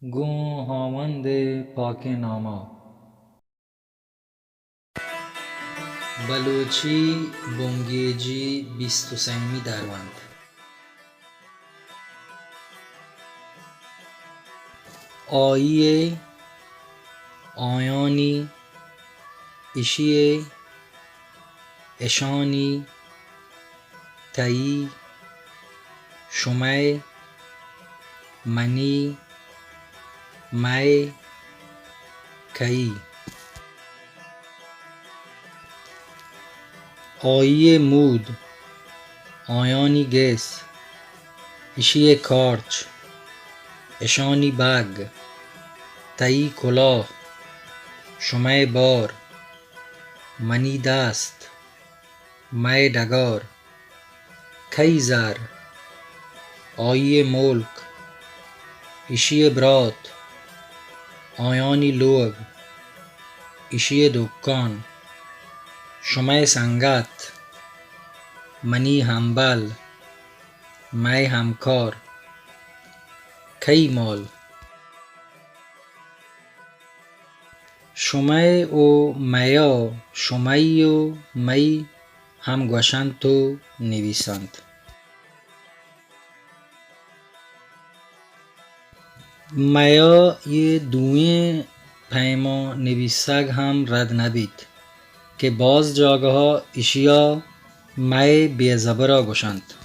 گوں ہاوند ءِ پاکیں نام ءَ۔ بلوچی بنگیجی بیست ءُ سیمی درونت۔ آئی ءِ، آیانی، ایشی ءِ، اشانی، تئی، شمئے، منی، مئے، کئی۔ آئی ءِ مود، آیانی گس، ایشی ءِ کارچ، اشانی بگ، تئی کلاہ، شمئے بار، منی دست، مئے ڈگار، کئی زر، آئی ءِ ملک، ایشی ءِ برات، آیانی لوگ، ایشی ءِ دکان، شمئے سنگت، منی ہمبل، مئے ہمکار، کئی مال۔ شمئے ءُ مئے ءَ، شمئی ءُ مئی ہم گوشنت ءُ نبیسنت۔ مئے ءَ اے دوئیں پیماں نبیسگ ہم رد نہ بیت کہ باز جاگہ ءَ ایشی ءَ مئے بے زبر ءَ گوشنت۔